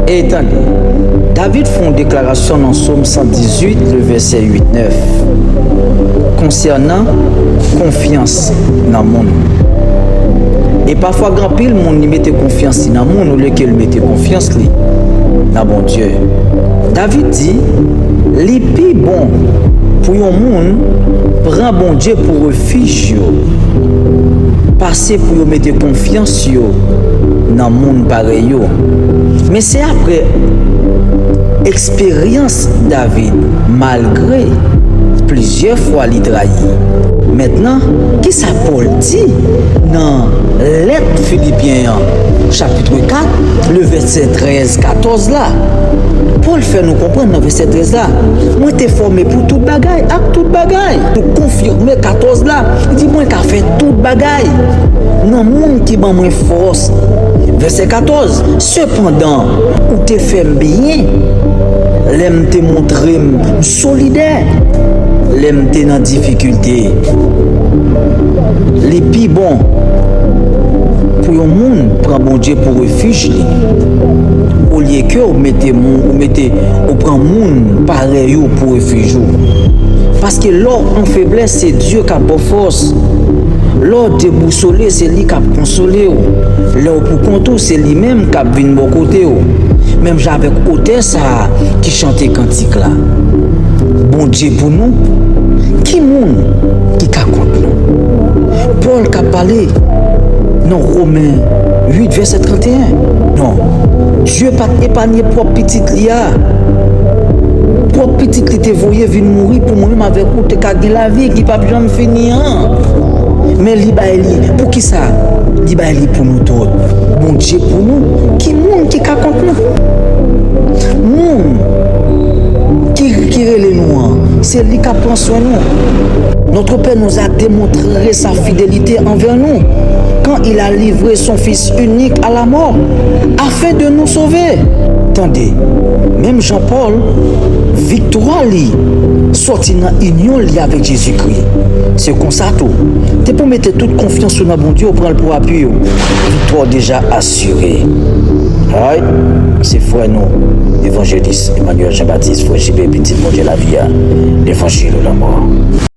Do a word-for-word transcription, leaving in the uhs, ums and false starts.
E tande, David fè yon deklarasyon nan Sòm san dizuit, le vèsè uit, nèf, konsènan konfyans nan moun. E pafwa, gen anpil moun, li mete konfyans li nan moun olye ke li mete konfyans li nan Bondye. David di, li pi bon pou yon moun pran Bondye pou refij yo, pase pou yo mete konfyans yo nan moun parèy yo. Men se apre eksperyans David, malgre plizyè fwa li trayi. Mentnan, kisa Pòl di nan lèt Filipyen an, chapit kat, le vèsè trèz, katòz la? Pòl fè nou konprann nan vèsè trèz la, mwen te fòme pou tout bagay, ak tout bagay. Pou konfime katòz la, li di, mwen ka fè tout bagay nan moun ki ban mwen fòs. Vèsè katòz, sepandan, ou te fè m byen lè m te montre m solidè lè m te nan difikilte. Li pi bon pou yon moun pran Bondye pou refij li, olye ke ou mete moun, ou mete, ou pran moun parèy ou pou refij ou. Paske lè w an feblès, se Dye k ap ba w fòs. Lè w debousole, se li k ap konsole w. Lè w poukont ou, se li menm k ap vin bò kote w. Menm jan avèk otè sa a ki chante kantik la. Bondye pou nou, ki moun ki ka kont nou? Pòl k ap pale nan Women uit, vèsè trannteyen. Non, Dye pa t epanye pwòp pitit li a. Pwòp pitit li te voye vin mouri pou mwen menm avèk ou te ka gen lavi ki p ap janm fini an. Men li bay li. Poukisa? Li bay li pou nou tout. Bondye pou nou, ki moun ki ka kont nou? Moun ki, ki rele nou an, se li k ap pran swen nou. Notre Père nous a démontré sa fidélité envers nous quand il a livré son Fils unique à la mort afin de nous sauver. Tande, menm jan Pòl, viktwa li sòti nan inyon li avèk Jezikri. Se konsa tou, depi w mete tout konfyans ou nan Bondye, ou pran l pou apui w, viktwa w deja asire. Ay, se frè nou, evanjelis Emmanuel Jean Baptiste, frè J B, pitit Bondye lavi a, levanjil ou lanmò.